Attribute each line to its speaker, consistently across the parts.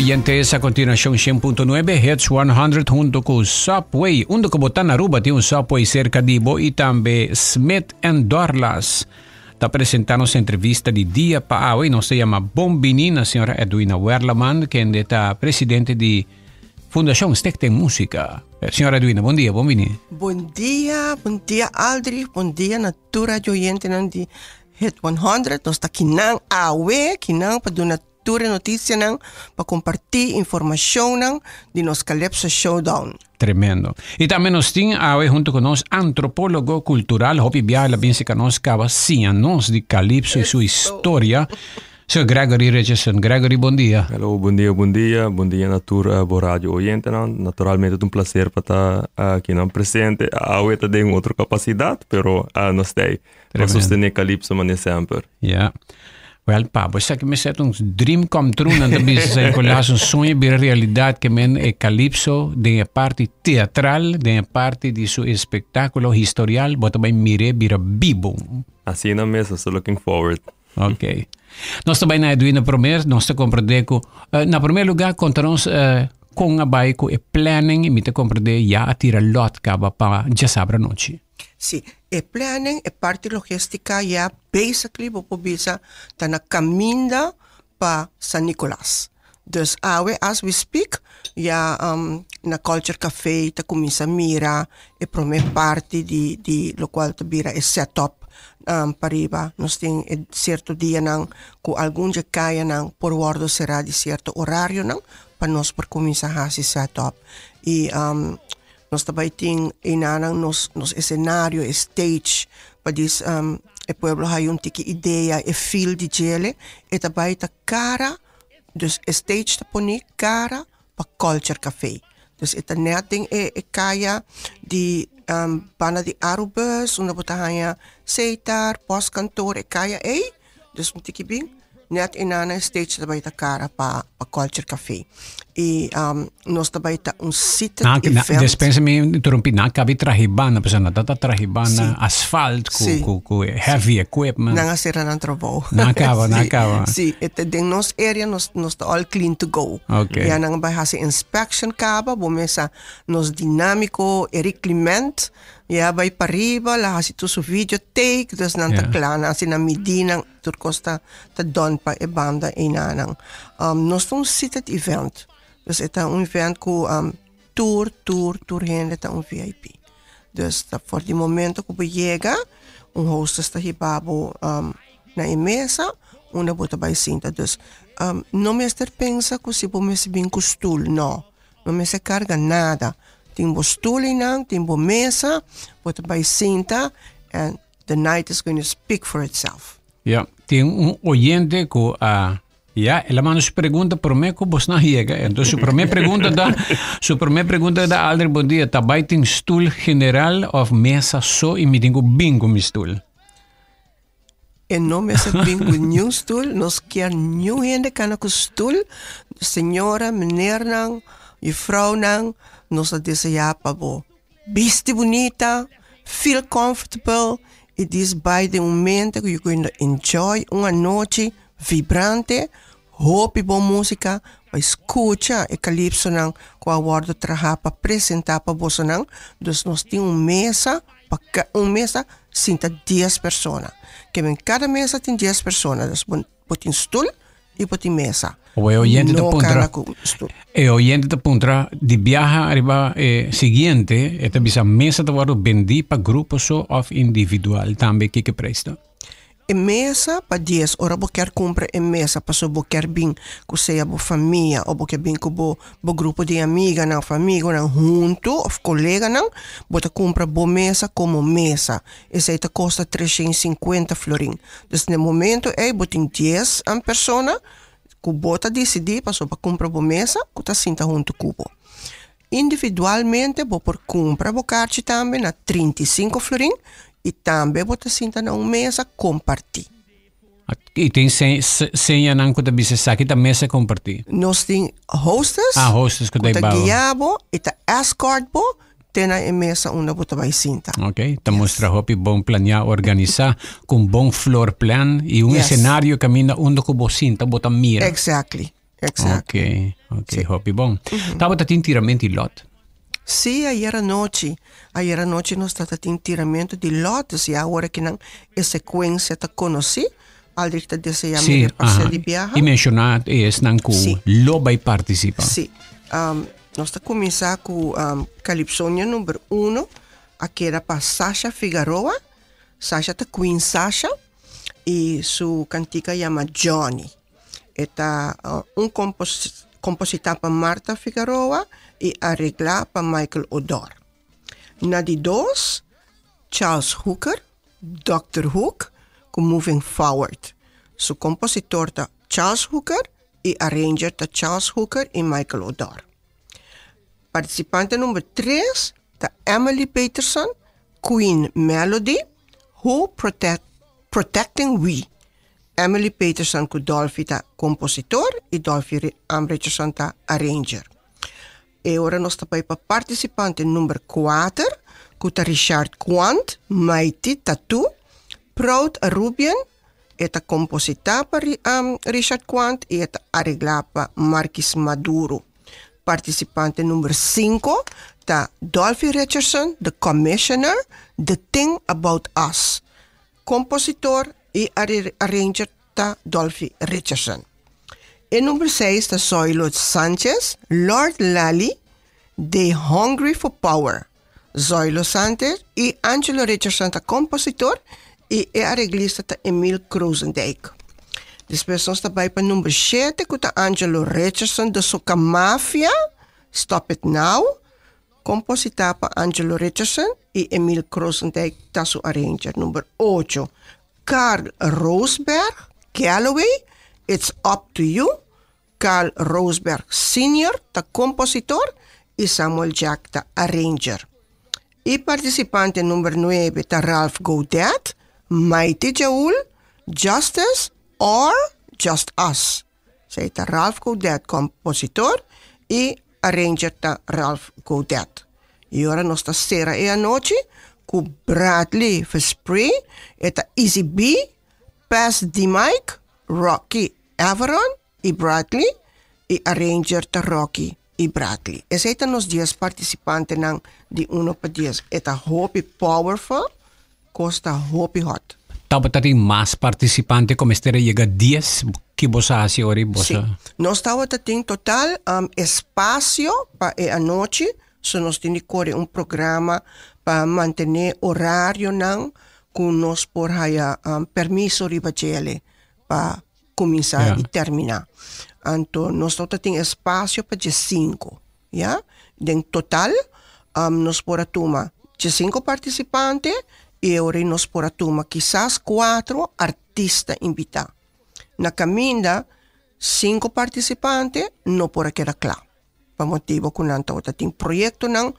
Speaker 1: Oyentes, a continuacion 100.9 Hits 100 hunto cu Subway. Unda cu bo ta na Aruba tin un Subway cerca di bo y tambe Smith and Dorlas. Ta presenta nos entrevista di dia pa awe y nos ta yama bon bini na señora Edwina Werleman, kende ta presidente di Fundacion Stichting Musica. Señora Edwina, bon dia, bon bini.
Speaker 2: Bon dia, bon dia Aldrich, bon dia na tur radio oyentenan di Hit 100. Nos ta kinan awe, kinan pa duna tur e noticianan, pa comparti informacionnan di nos Calypso Showdown.
Speaker 1: Tremendo. Y tambe nos tin awe hunto cu nos antropologo cultural, hopi biaha la bin seca nos caba siña nos di Calypso y su historia, Sir Gregory Richardson. Gregory, bon dia.
Speaker 3: Hello, bon dia, bon dia. Bon dia na tur uh, bo radio oyentenan. Naturalmente ta un placer pa ta aki nan presente. Awe ta den otro capacidad, pero uh, nos ta Pa sostené Calypso manera semper.
Speaker 1: Ja. Wel, pa, bo sa que me set un dream come true, nan ta bisa San Nicolas, un sueño bira realidad que men e Calypso den e parti teatral, den e parti di su espectáculo historial, bo ta bai mire bira bibo.
Speaker 3: Asina mes, so looking forward.
Speaker 1: Ok. Nos ta bai na Edwina promer, nos ta comprende cu, uh, na primer lugar, conta nos uh, con a bai cu e planning, y mi ta comprende ya a tira lot caba pa djasabra nochi.
Speaker 2: Si, e planning, e parti logistica ya basically bo por bisa ta na caminda pa San Nicolas. Dus awe as we speak ya na Culture Cafe ta cuminsa mira e prome parti di di locual ta bira e set up pariba. Nos tin e cierto dianan cu algun dje cayanan por wordo cera di cierto horarionan pa nos por cuminsa haci set up. Y Nos ta bai tin einanan nos nos escenario, e stage, pa dis e pueblo haya un tiki idea, e feel di djele. E ta bai ta cara, dus e stage ta poni cara pa Culture Café. Dus e ta net den e e kaya di banda di Arubus, unda bo ta haya Setar, Postkantoor, e kaya ei. Dus un tiki bin net einan e stage ta bai ta cara pa pa Culture Café. Y um, nos ta bai ta un seated
Speaker 1: Na, na,
Speaker 2: event.
Speaker 1: dispensa mi interrumpí, na kabi trahibana, pues na tata trahibana
Speaker 2: Sí.
Speaker 1: asfalt ku,
Speaker 2: Sí.
Speaker 1: ku, ku heavy equipment.
Speaker 2: Nan a cera nan trabou.
Speaker 1: Nan caba, nan
Speaker 2: Sí,
Speaker 1: caba.
Speaker 2: Sí, e te den nos area nos, nos ta all clean to go.
Speaker 1: Ok.
Speaker 2: Ya nan bai hasi inspection caba, bo mesa nos dinamico Eric Clement, Ya bai pariba, la hasi tur su video take, dus nan ta kla, nan hasi nan midí nan, tur kos ta ta done pa e banda einanan. Um, nos ta un seated event, dus e ta un event ku um, tur, tur, tur hende ta un VIP. Dus ta for di momento ku bo yega, un hostess ta hiba bo um, na e mesa unda bo ta bai sinta. Dus um, no mester pensa ku si bo mester bin ku stul, no. No mester carga nada. Tin bo stoelnan, tin bo mesa, bo ta bay sinta and the night is going to speak for itself.
Speaker 1: Ja, tin un oyente cu a ja, el a manda su pregunta prome cu bosnan yega. Entonces su prome pregunta ta, su prome pregunta ta, Aldrich, bon dia, ta bay tin stoel general of mesa so y mi tin cu bin cu mi stoel?
Speaker 2: E no mester bin ku niun stul, nos kier niun hende kana ku stul. Señora, meneernan, juffrouwnan, nos ta deseá pa bo bisti bunita, feel comfortable i dis bai den un mente ku you going to enjoy un anochi vibrante, hopi bon músika, bai skucha e kalipsonan ku a wòrdu trahá pa presentá pa bosonan. Dus nos tin un mesa Pa ka un mesa sinta dies persona. Ke men kada mesa tin dies persona. Dus bo, bo tin stul i bo tin mesa.
Speaker 1: O e oyente ta
Speaker 2: No
Speaker 1: puntra,
Speaker 2: kana ku stul.
Speaker 1: e oyente ta puntra di biaha ariba e siguiente, e ta bisa mesa ta wòrdu bendí pa grupo so òf individual tambe kiko e preis ta?
Speaker 2: E mesa pa dies ora bo kier cumpra e mesa pasobra bo kier bin cu sea bo famia o bo kier bin cu bo bo grupo di amiganan of amigonan hunto of coleganan bo ta cumpra bo mesa como mesa esey ta costa trescientos y cincuenta florin dus na e momento ey bo tin dies persona cu bo ta dicidi pasobra bo a cumpra bo mesa cu ta sinta hunto cu bo. Individualmente bo por kumpra bo karchi tambe na 35 florin i tambe bo ta sinta na un mesa kompartí.
Speaker 1: I tin señanan ku ta bisa esaki ta mesa kompartí?
Speaker 2: Nos tin hostess
Speaker 1: Ah, hostess ku
Speaker 2: ku
Speaker 1: ta
Speaker 2: ta
Speaker 1: hiba bo.
Speaker 2: guia bo i ta escort bo te na e mesa unda bo ta bai sinta.
Speaker 1: Ok, ta mustra hopi bon planeá, organisá, ku un bon floor plan i un
Speaker 2: Yes.
Speaker 1: esenario kaminda unda ku bo sinta bo ta mira.
Speaker 2: Exactly. Exacto.
Speaker 1: Ok, hopi bon. Tabata tin tiramento di lot?
Speaker 2: Si, ayera nochi. Ayera nochi nos tabata tin tiramento di lot. Si awor cu nan e secuencia ta conoci. Aldrich ta desea mi repasa di biaha.
Speaker 1: Y menciona esnan cu lo bay participa.
Speaker 2: Si. Nos ta cuminsa cu Calypsonian number 1 a keda pa Sasha Figaroa. Sasha ta Queen Sasha y su cantica yama Johnny. E ta un composita pa Marta Figaroa y aregla pa Michael Odor. Na di dos, Charles Hooker, Dòkter Hook, ku Moving Forward. Su kompositor ta Charles Hooker i arranger ta Charles Hooker i Michael Odor. Partisipante number tres ta Emily Peterson, Queen Melody, Who Protect Protecting We. Emily Peterson ku Dolphy ta kompositor i Dolphy Richardson ta arranger. E ora nos ta bai pa partisipante number kuater, ku ta Richard Quant, Mighty Tattoo, Proud Arubian. E ta kompositá pa Richard Quant i e ta areglá pa Marquis Maduro. Partisipante number sinku ta Dolphy Richardson, The Commissioner, The Thing About Us. Kompositor i arranger ta Dolphy Richardson. E number seis ta Zoilo Sanchez, Lord Lally, They Hungry for Power. Zoilo Sanchez y Angelo Richardson ta compositor y e areglista ta Emil Krozendijk. Despues nos ta bai pa number shete cu ta Angelo Richardson, The Soca Mafia, Stop It Now, composita pa Angelo Richardson y Emil Krozendijk ta su arranger. Number ocho, Carl Roosberg, Galloway, It's Up To You, Carl Roosberg Senior ta compositor y Samuel Jack ta arranger. Y participante number nuebe ta Ralph Gaudet, Mighty Jaul, Justice or Just Us. Esey ta Ralph Gaudet compositor y arranger ta Ralph Gaudet. Y ora nos ta cera e anochi cu Bradley Verspree, e ta Easy B, Pass the Mic, Rocky Everon y Bradley y arranger ta Rocky y Bradley. Esey ta nos dies participantenan di uno pa dies. E ta hopi powerful, cos ta hopi hot.
Speaker 1: Tabata tin mas participante cu mester a yega dies? Ki bo sa haci ora y bo
Speaker 2: sa? Si. Nos tabata tin total espacio pa e anochi, so nos tin di core un programa pa mantene horarionan cu nos por haya permiso riba djele pa cuminsa y termina. Anto nos no ta tin espacio pa dje-cinco, ya. Den total nos por a tuma dje-cinco participante y e ora ei nos por a tuma kisas cuatro artista invita. Na caminda cinco participante no por a keda cla pa motibo cu nan tabata tin proyectonan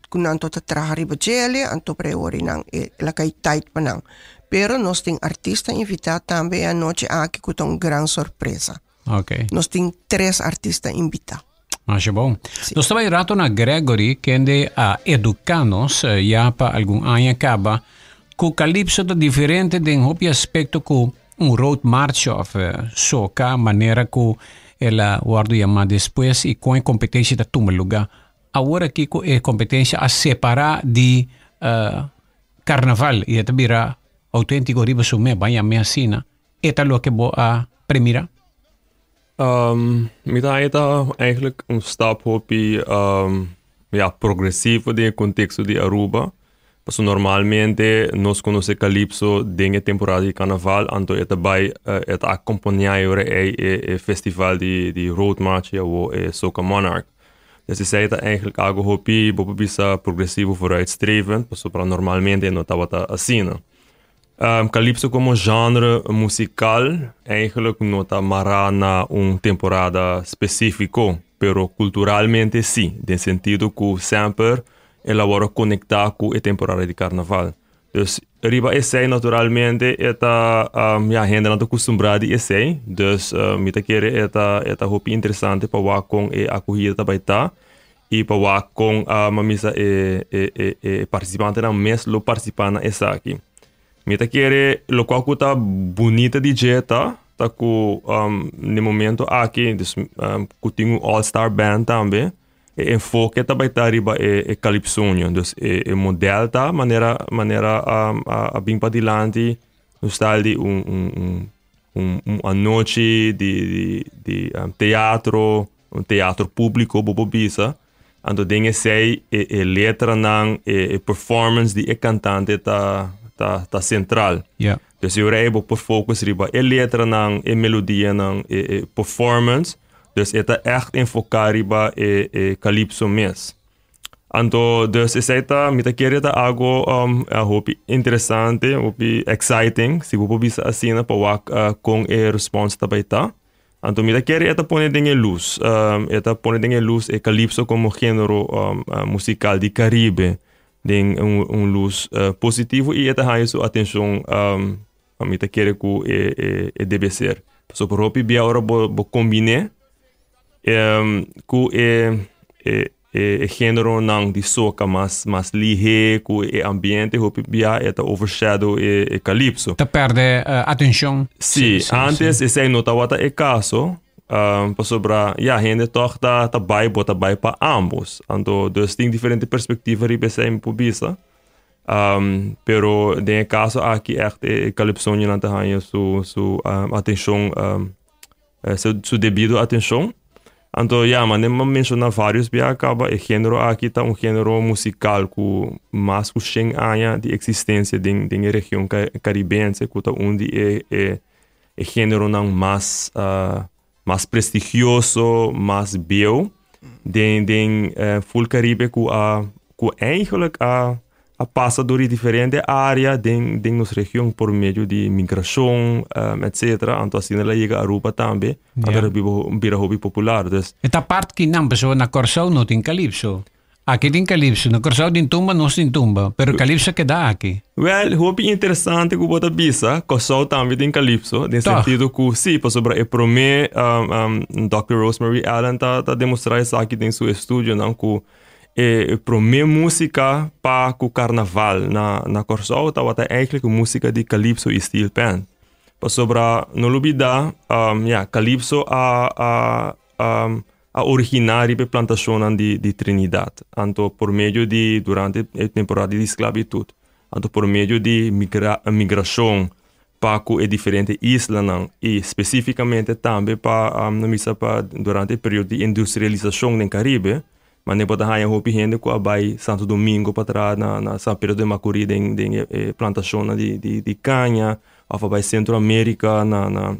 Speaker 2: cu nan tabata traha riba djele anto por e ora nan e la cay tight pa nan. Pero nos tin artista invita tambe e anochi aki cu ta un gran sorpresa. Nos tin tres artista invita.
Speaker 1: Masha bon. Nos ta bai rato na Gregory, kende a educa nos ya pa algun aña caba cu Calypso ta diferente den hopi aspecto cu un road march of soca manera cu el a wordo yama despues y con e competencia ta tuma luga. Awor aki cu e competencia a separa di carnaval y e ta bira autentico riba su mes, ban yama asina. E ta loke bo a premira?
Speaker 3: Mi ta haña ta eigenlijk un stap hopi ya progresivo den e contexto di Aruba. Pasobra normalmente nos conoce Calypso den e temporada di carnaval, anto e ta bai e ta acompaña e ora ei e festival di Road March y awo e Soca Monarch. Dus esei ta eigenlijk algo hopi bo por bisa progresivo vooruitstrevend, pasobra normalmente no tabata asina. Calypso como genre musical eigenlijk no ta mará na un temporada specífico, pero culturalmente sí, den sentido cu semper el a worde conectá cu e temporada di carnaval. Dus riba esei naturalmente e ta, ya, hendenan ta custumbrá di esei, dus mi ta kere e ta e ta hopi interesante pa wak con e acogida ta bai ta y pa wak con a misa e e e e participantenan mes lo participa na esaki. Mi ta kere locual cu ta bunita di dje ta. ta ku um, na momento aki, dus um, ku tin un all-star band tambe, e enfoke ta bai ta riba e, e calypsonian. Dus e, e model ta manera manera um, a, a bin padilanti, un style di un, un, un, un, un anochi di, di, di um, teatro, un teatro público bo por bisa. Anto den esei e, e letranan, e, e performance di e cantante ta, ta, ta central. Dus e ora ei bo por focus riba e letranan, e melodianan, e, e performance. Dus e ta echt enfoká riba e, e calypso mes. Anto, dus esei ta, mi ta kere ta algo um, hopi interesante, hopi exciting, si bo por bisa asina, pa wak uh, kon e response ta bai ta. Anto mi ta kere e ta pone den e luz, um, e ta pone den e luz e calypso como género um, uh, musical di Caribe den un, un luz uh, positivo y e ta haya su atencion um, mi ta kere ku e, e, e debe ser. Pasobra hopi bia ora bo, bo combine um, ku e, e, e, e géneronan di soca mas, mas lihe, ku e ambiente hopi bia e ta overshadow e, e calypso.
Speaker 1: Ta perde uh, atencion.
Speaker 3: Sí, sí, antes sí. Esei no tabata e caso, um, pasobra ja, hende toch ta, ta bai, bo ta bai pa ambos. Anto, dus tin diferente perspectiva riba esei mi por bisa. Um, pero den e caso aki echt e, e calypsonianan ta haña su, su um, atencion um, eh, su, su debido atencion. Anto ja, maar nem menciona varios bia caba, e género aki ta un género musical ku mas ku 100 aña di existencia den, den e region caribense, ku ta un di e, e, e géneronan mas, uh, mas prestigioso, mas bieu den, den uh, full Caribe ku a, ku eigenlijk a a pasa door di diferente area den, den nos region por medio di migracion, um, etcétera. Anto asina la yega Aruba tambe, anto yeah. biba, bira hopi popular. Dus,
Speaker 1: E ta part ki nan, pasobra na Kòrsou no tin calypso. Aki tin calypso, na Kòrsou tin tumba, nos tin tumba, pero calypso keda aki.
Speaker 3: Wel, hopi interesante ku bo ta bisa, Kòrsou tambe tin calypso, den
Speaker 1: Toch?
Speaker 3: sentido ku sí, pasobra e promé um, um, Dr. Rosemary Allen ta, ta demostra esaki den su estudionan ku E promé músika pa ku karnaval na na Kòrsou tabata eigenlijk músika di kalipso i steel pan. Pasobra no lubidá, ya, kalipso a a a originá riba e plantashonnan di di Trinidad. Anto por medio di durante e temporada di sklabitut. Anto por medio di migra migrashon pa ku e diferente islanan i spesífikamente tambe pa no misa pa durante e periodo di industrialisashon den Karibe, Mane bo ta haña hopi hende ku a bai Santo Domingo pa traha na na San Pedro de Macorís den den e e plantashonnan di di di kaña òf a bai Sentro Amerika na na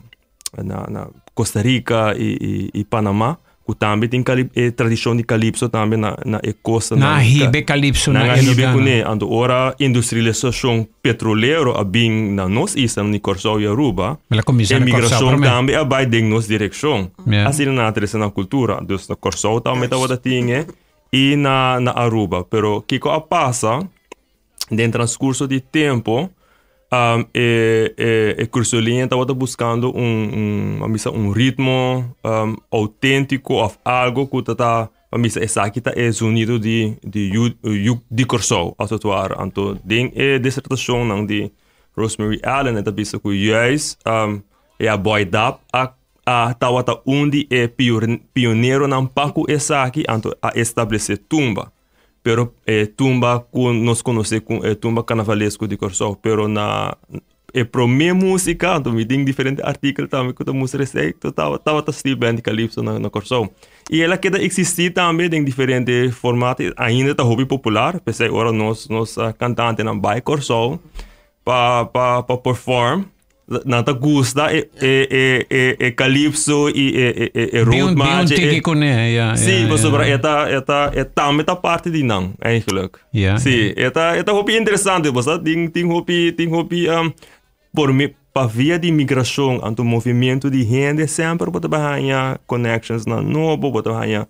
Speaker 3: na na Costa Rica i i i Panama ku tambe tin kali e tradishon di kalipso tambe na na e kostanan.
Speaker 1: Nan a hiba e kalipso
Speaker 3: Nan
Speaker 1: na
Speaker 3: a
Speaker 1: e
Speaker 3: hiba
Speaker 1: lugánan.
Speaker 3: kuné. Anto ora industrialisashon petrolero a bin na nos islanan di Kòrsou i Aruba,
Speaker 1: El a kuminsá
Speaker 3: e
Speaker 1: na Kòrsou
Speaker 3: migrashon
Speaker 1: promé.
Speaker 3: tambe a bai den nos direkshon.
Speaker 1: Ja.
Speaker 3: Asina nan a trese nan kultura. Dus na Kòrsou tambe tabata tin e i na na Aruba. Pero kiko a pasa den transkurso di tempu um, e e e Cursulinha tabata buskando un un a bisa un ritmo um, outéntiko òf algo ku ta ta a bisa esaki ta e zonido di di yu yu di Kòrsou as het ware. Anto den e disertashonnan di Rosemary Allen e ta bisa ku juist um, e Boy Dap a a tabata un di e pioneronan pa ku esaki anto a establesé tumba. Pero e tumba ku nos konosé ku e tumba karnavalesko di Kòrsou. Pero na e promé músika, anto mi tin diferente artíkel tambe ku ta mustra esei, tabata steel band di kalipso na na Kòrsou. I el a keda eksistí tambe den diferente formato i ainda ta hopi popular. P'esei ora nos nos kantantenan bai Kòrsou pa pa pa perform, Nan ta gusta e e e e e calypso i e e e e
Speaker 1: Bin
Speaker 3: road
Speaker 1: un, bin un
Speaker 3: march.
Speaker 1: tiki
Speaker 3: E,
Speaker 1: kuné, ja.
Speaker 3: sí,
Speaker 1: ja,
Speaker 3: pasobra
Speaker 1: ja.
Speaker 3: e ta e ta e tambe ta parti di nan eigenlijk.
Speaker 1: Ja,
Speaker 3: Sí, e ta e ta hopi interesante, bo sa tin tin hopi tin hopi um, por mi pa via di migrashon anto movimiento di hende semper bo ta bai haña connections nan nobo, bo ta haña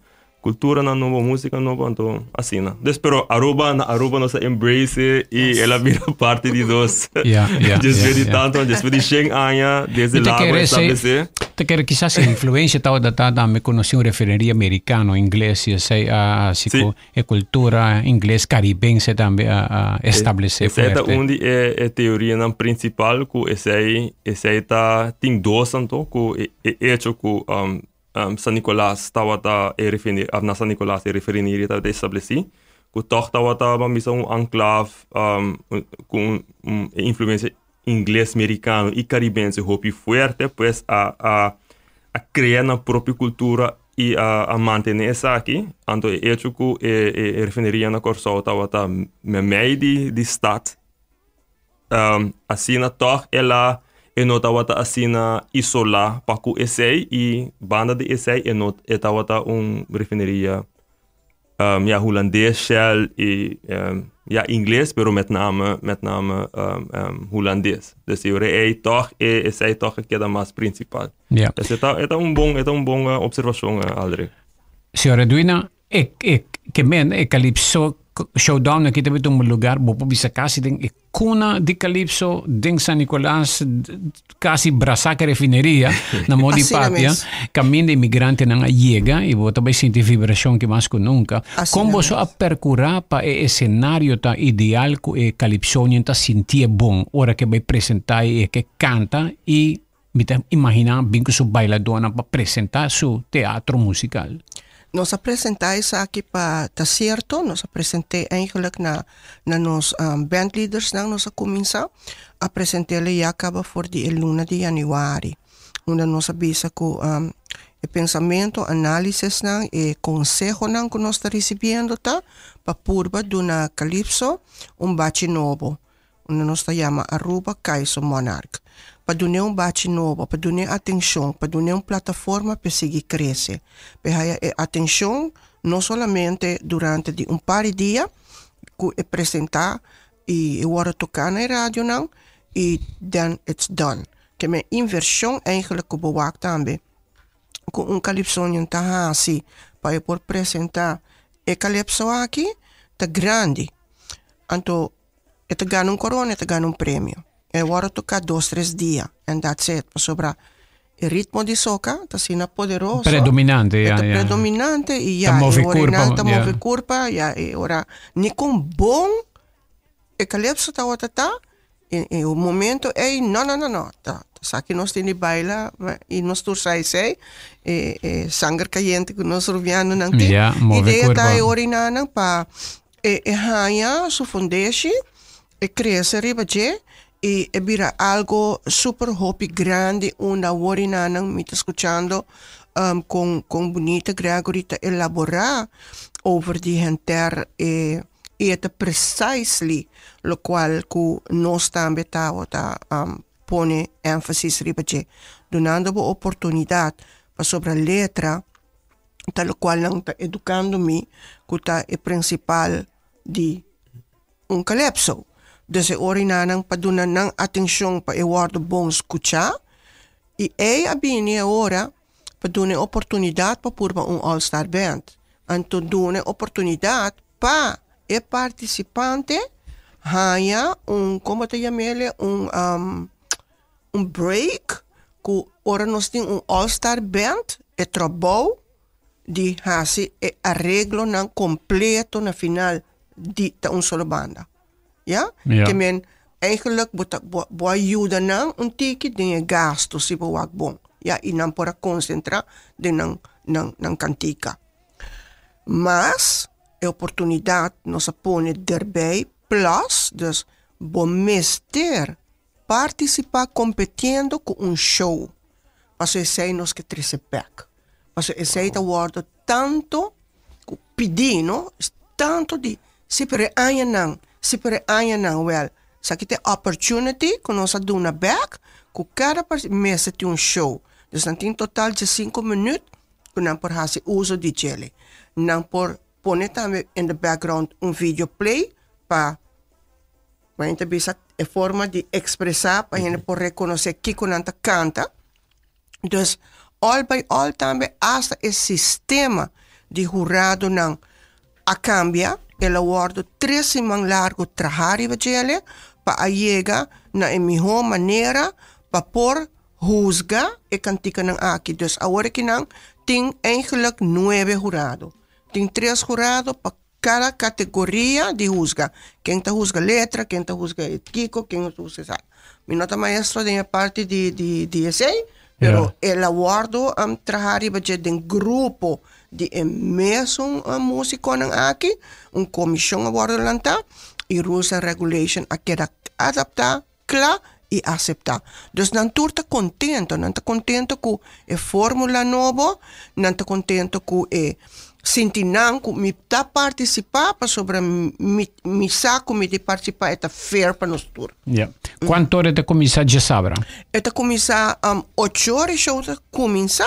Speaker 3: Culturanan nobo, musica nobo, anto asina. Dus pero Aruba, na Aruba nos a embrace e el a bira parti di nos.
Speaker 1: Ja, ja,
Speaker 3: Despues
Speaker 1: ja,
Speaker 3: di
Speaker 1: ja.
Speaker 3: tanto, despues di 100 aña, desde
Speaker 1: Mi ta
Speaker 3: Lago
Speaker 1: kere esei-
Speaker 3: establece.
Speaker 1: Ta kere kisas e influencia tabata ta tambe cu nos tin un refineria americano, ingles, y esey a haci cu e cultura ingles caribense tambe a a establece
Speaker 3: Esey ta
Speaker 1: fuerte.
Speaker 3: un di e e teorianan principal cu esey esey ta tin dos anto cu e e hecho cu um um San Nicolas tabata e refine of na San Nicolas e refineria tabata estableci cu toch tabata ban bisa un enclave um cu un un influencia ingles, merikano i karibense hopi fuerte, pues a a a krea nan propio kultura i a a mantené esaki. Anto e echo ku e e refineria na Kòrsou tabata meimei di di stat, asina tòg el a e no tabata asina isolá pa ku esei i banda di esei e no e tabata un refineria ja, hulandes, Shell i ja, ingles, pero met name, met name hulandes. Dus e ora ei tòg e esei tòg a keda mas prinsipal.
Speaker 1: Ja.
Speaker 3: Dus e ta e ta un bon e ta un bon observashon, Aldrich.
Speaker 1: Señor Edwina, e e ke men e Calypso Showdown aki ta bin tuma lugar, bo por bisa kasi den e Cuna di Calypso den San Nicolas casi brasa cu refineria na modo di
Speaker 2: Asina
Speaker 1: papia.
Speaker 2: mes.
Speaker 1: Caminda inmigrantenan a yega y bo ta bay sinti vibracion ki mas cu nunca.
Speaker 2: Asina
Speaker 1: Con boso
Speaker 2: mes.
Speaker 1: a percura pa e escenario ta ideal cu e Calypsonian ta sintié bon ora ke bay presenta y e ke canta y mi ta imagina bin cu su bailadornan pa presenta su teatro musical?
Speaker 2: Nos a presenta esaki pa ta cierto, nos a present'é eigenlijk na na nos bandleadersnan, nos a cuminsa a present'é ya caba for di e luna di januari, unda nos a bisa cu e pensamento, analisisnan, e consehonan cu nos ta ricibiendo ta pa purba duna Calypso un bachi nobo. Unda nos ta yama Aruba Kaiso Monarch, pa dun'é un bachi nobo, pa dun'é atenshon, pa dun'é un plataforma p'e sigui krese, p'e haya e atenshon no solamente durante di un par di dia ku e presentá i e wòrdu toká na e radionan i then it's done. Ke men invershon eigenlijk ku bo wak tambe ku un calypsonian ta hasi pa e por presentá e calypso aki ta grandi. Anto E ta gana un corona, e ta gana un premio. E wòrdu toká dos, tres dia and that's it. Pasobra e ritmo di soca ta asina poderoso.
Speaker 1: Predominante,
Speaker 2: E
Speaker 1: ya,
Speaker 2: ta
Speaker 1: ya.
Speaker 2: predominante i
Speaker 1: Ta
Speaker 2: ya, e
Speaker 1: move
Speaker 2: ora
Speaker 1: kurpa,
Speaker 2: nan ta
Speaker 1: ya.
Speaker 2: move kurpa, ya, e ora ni kon bon e calypso tabata ta, e e momento ei no, no, no, no, ta esaki nos tin di baila i nos tur sa esei, e e sanger kayente ku nos rubianonan tin.
Speaker 1: Ya, move
Speaker 2: Idea ta
Speaker 1: kurpa.
Speaker 2: e ora nan pa E e haña su fundeshi, e krese riba dje i e bira algo super hopi grandi unda awor i nanan mi ta skuchando kon kon bunita Gregory ta elaborá over di henter e i e ta precisely lokual ku nos tambe tabata pone énfasis riba dje, dunando bo oportunidat pasobra letra. Ta locual nan ta educando mi cu ta e principal di un calypso. Dus e ora nan pa duna nan atencion pa e wordo bon scucha y ey a bini e ora pa duna e oportunidad pa purba un all star band. Anto duna e oportunidad pa e participante haya un, como ta yam'ele, un un break ku ora nos tin un all star band e trabou di hasi e areglonan kompleto na final di ta un solo banda ya
Speaker 1: Ja.
Speaker 2: ke men eigenlijk bo ta bo bo a yuda nan un tiki den e gasto si bo wak bon ya i nan por a konsentrá den nan nan nan kantika mas e oportunidat nos a pone derbei plus dus bo mester Partisipá kompetiendo ku un show, pasobra esei nos ke trese bèk. Pasobra esei ta wòrdu tantu ku pidí, no? Tantu di si pero e añanan, si pero e añanan. Wèl, esaki ta e opportunity ku nos a duna bèk ku kada mester tin un show. Dus nan tin total diesinku minüt ku nan por hasi uso di djele. Nan por pone tambe in the background un video play pa. Ma hende ta bisa e forma di ekspresá pa hende por rekonosé kiko nan ta kanta. Dus all by all tambe asta e sistema di huradonan a kambia. El a wòrdu tres siman largu traha riba djele pa a yega na e mihó manera pa por. husga e kantikanan aki. Dus awor akinan tin eigenlijk nuebe hurado. Tin tres hurado pa kada kategoria di husga. Ken ta husga letra, ken ta husga e kiko, ken ta husga esaki. Mi no ta maestro den e parti di di di esei, pero el a wòrdu traha riba dje den grupo di e mesun musikonan aki. Un komishon a wòrdu lantá i rules and regulation a keda adaptá kla i aseptá. Dus nan tur ta kontento, nan ta kontento ku e fórmula nobo, nan ta kontento ku e sinti nan ku mi ta partisipá pasobra mi mi sa ku mi di partisipá e ta fair pa nos tur.
Speaker 1: Ya. Kuantu ora e ta kuminsá djasabra?
Speaker 2: E ta kuminsá ocho ora e show ta kuminsá,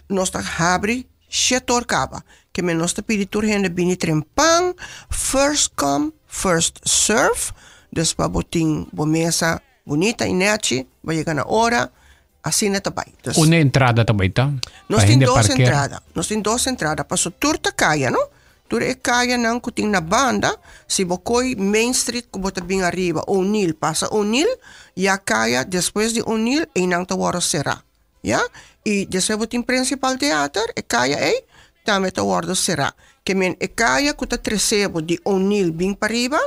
Speaker 2: nos ta habri shete or kaba. Ke men nos ta pidi tur hende bini trempan, first come, first serve. Dus pa bo tin bo mesa bunita i nechi, bo yega na ora, asina ta bai. Dus,
Speaker 1: Unda entrada ta bai ta?
Speaker 2: Nos
Speaker 1: Pa
Speaker 2: tin
Speaker 1: hende
Speaker 2: dos
Speaker 1: parkeer?
Speaker 2: entrada. Nos tin dos entrada. Paso tur ta kaya, no? Tur e kayanan ku tin na banda, si bo koi Main Street ku bo ta bin ariba, O'Neill, pasa O'Neill, ya kaya despues di O'Neill, einan ta wòrdu será. Ya, i despues bo tin Principal Theater, e kaya ei tambe ta wòrdu será. Ke men e kaya ku ta trese bo di O'Neill bin pariba,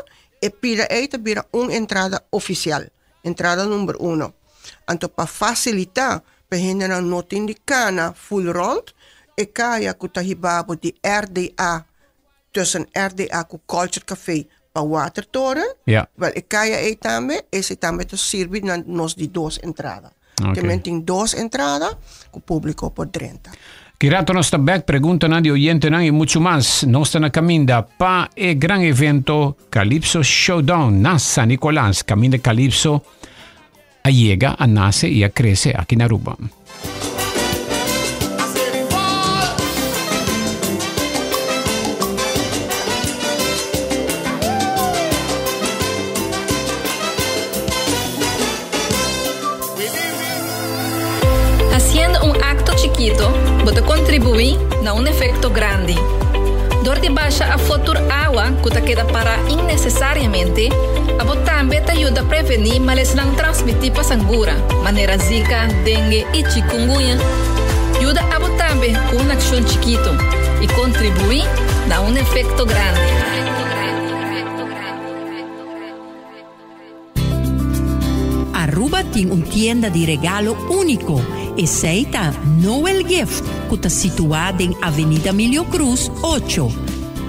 Speaker 2: e pida ei ta bira un entrada ofisial, entrada number uno. Anto pa fasilitá pa e hendenan no tin di kana ful rònt, e kaya ku ta hiba bo di RDA tussen RDA ku Culture Café pa Watertoren,
Speaker 1: Ja.
Speaker 2: wel e kaya ei tambe, esei tambe ta sirbi na nos di dos entrada.
Speaker 1: Oké.
Speaker 2: Ke men tin dos entrada ku públiko por drenta.
Speaker 1: Ki rato nos ta bek, preguntanan di oyentenan i muchu mas. Nos ta na kaminda pa e gran evento Calypso Showdown na San Nicolas, kaminda Calypso a yega, a nase i a krese aki na Aruba.
Speaker 4: Haciendo un acto chikito, bo ta contribui na un efecto grandi. Dor di basha afo tur awa cu ta keda para innecesariamente, abo tambe ta yuda preveni malesnan transmiti pa sangura, manera Zika, dengue y chikungunya. Yuda abo tambe cu un accion chikito y contribui na un efecto grandi.
Speaker 5: Aruba tin un tienda di regalo úniko, esei ta Noel Gift ku ta situá den Avenida Milio Cruz ocho.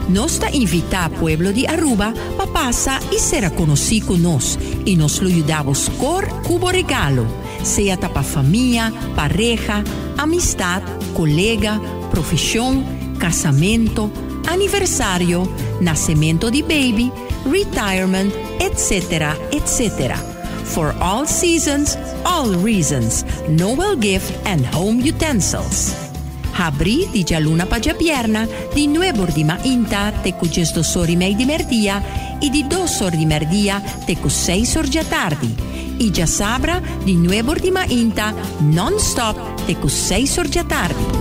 Speaker 5: Nos ta invitá pueblo di Aruba pa pasa i sera konosí ku nos i nos lo yuda bo skor ku bo regalo, sea ta pa famia, pareha, amistat, kolega, profeshon, kasamento, aniversario, nasemento di baby, retirement, etc. Etc. For all seasons, all reasons, Noel Gift and Home Utensils. Habrí di djaluna pa djabierna di nuebor di mainta te ku djesdos or i mei di merdia i di dos or di merdia te ku seis or djatardi i djasabra di nuebor di mainta non-stop te ku seis or djatardi.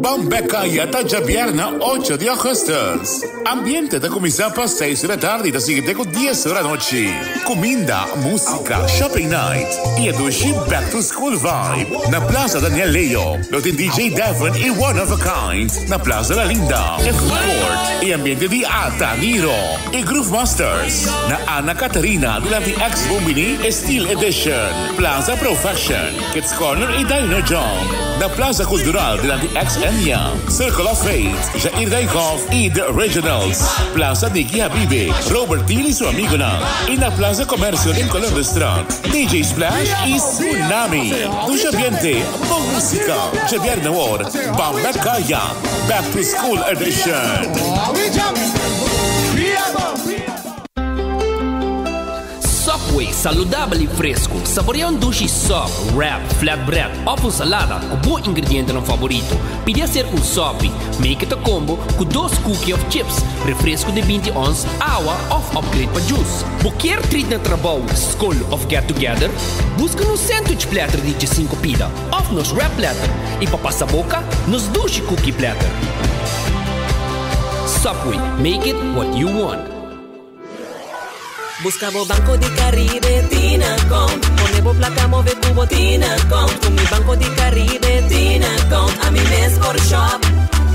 Speaker 6: Ban bek ya ta djabièrnè ocho di augustus. Ambiente ta kuminsá pa seis ora tardi i ta sigui te ku dies ora anochi. Kuminda, músika, shopping night i e dushi back to school vibe. Na Plaza Daniel Leo lo tin DJ Devon i One of a Kind. Na Plaza La Linda, e food court i ambiente di Ata Niro i Groove Masters. Na Anna Catharina dilanti ex Bombini e Steel Edition. Plaza Profession. Kids Corner y Dino Jump. Na Plaza Cultural dilanti ex Enya, Circle of Faith, Jair Dijkhoff y The Originals. Plaza Nicky Habibe, Robert Thiel y su amigonan. Y na Plaza Comercio den Columbusstraat, DJ Splash y Tsunami. Dushi ambiente, bon musica. Djabièrnè awor, Bamba Kaya, Back to School Edition.
Speaker 7: Subway, saludabel y fresco. Saborea un dushi sub, wrap, flatbread of un salada cu bo ingredientenan favorito. Pidi hacer un sopi. Make it a combo cu dos cookie of chips, refresco di binti ons, awa of upgrade pa juice. Bo kier treat na trabou, scol of get together? Busca nos sandwich platter di djesinco pida of nos wrap platter y pa pasa boca, nos dushi cookie platter. Subway, make it what you want.
Speaker 8: Busca bo Banco di Caribe tin account. Pone bo placa move cu bo tin account. Cu mi Banco di Caribe tin account. Ami mes por shop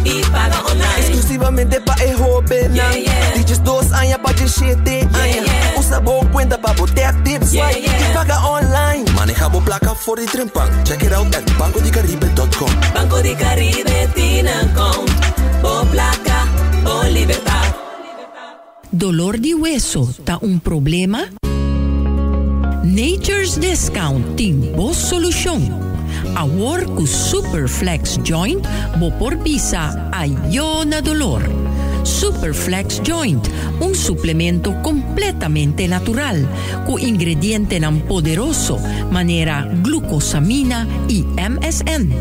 Speaker 8: y paga online.
Speaker 9: Exclusivamente pa e hobennan. Di 12 aña pa 17 aña. Usa bo cuenta pa bo tap, tip, swipe y paga online. Maneha bo placa for di trempan. Check it out at bancodicaribe.com.
Speaker 8: Banco di Caribe tin account. Bo placa, bo libertad.
Speaker 5: Dolor di weso ta un problema? Nature's Discount tin bo solucion. Awor cu Super Flex Joint bo por bisa ayo na dolor. Super Flex Joint, un suplemento completamente natural, cu ingredientenan poderoso manera glucosamina y MSM.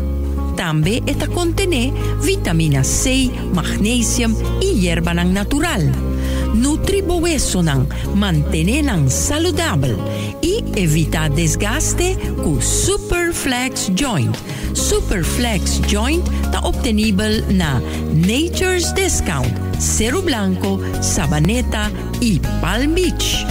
Speaker 5: Tambe e ta contene vitamina C, magnesium y yerbanan natural. Nutri bo wesonan, mantene nan saludabel y evita desgaste cu Super Flex Joint. Super Flex Joint ta obtenibel na Nature's Discount, Seru Blanco, Sabaneta y Palm Beach.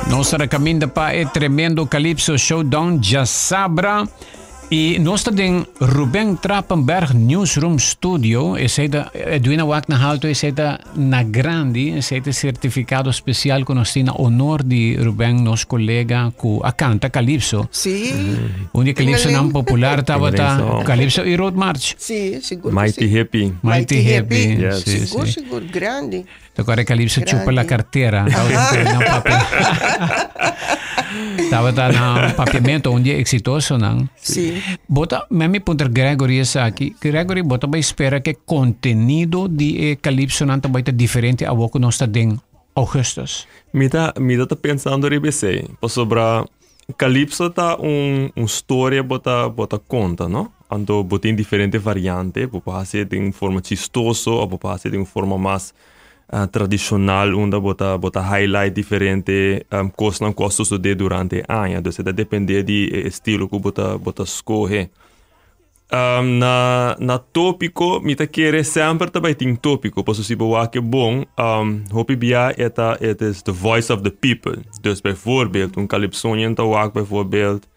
Speaker 1: Nos ta caminda pa e tremendo Calypso Showdown djasabra y nos ta den Ruben Trapenberg Newsroom Studio. Esey ta Edwina wak na halto, esey ta na grandi, esey ta certificado special cu nos tin na honor di Ruben, nos colega cu a canta Calypso.
Speaker 2: Sí.
Speaker 1: Un di Calypso nan popular tabata Calypso y Road March.
Speaker 2: Sí, sigur.
Speaker 3: Mighty Hippie.
Speaker 1: Mighty Hippie.
Speaker 3: Yes.
Speaker 1: Sí,
Speaker 2: Sigur,
Speaker 1: sí.
Speaker 2: sigur, grandi.
Speaker 1: Te acuerdas Calypso chupa la cartera. Tabata na papiamento un dia exitoso nan.
Speaker 2: Sí.
Speaker 1: Bo ta, mi puntra Gregory esaki. Gregory, bo ta bai spera ke contenido di e Calypso nan ta bai ta diferente awor ku nos ta den augustus?
Speaker 3: Mi ta, mi ta pensando riba esei. Pasobra Calypso ta un, un storia bo ta, bo ta conta, no? Anto bo tin diferente variante, bo por haci den un forma chistoso of bo por haci den un forma mas uh, tradicional unda bo ta, bo ta highlight diferente um, cosnan cu a sucede durante e aña. Dus e ta depende di e estilo cu bo ta, bo ta scoge. Um, na, na tópiko, mi ta kere semper ta bai tin tópiko, paso si bo wak e bon, um, hopi bia e ta, it is the voice of the people. Dus bijvoorbeeld, un calypsonian ta wak bijvoorbeeld,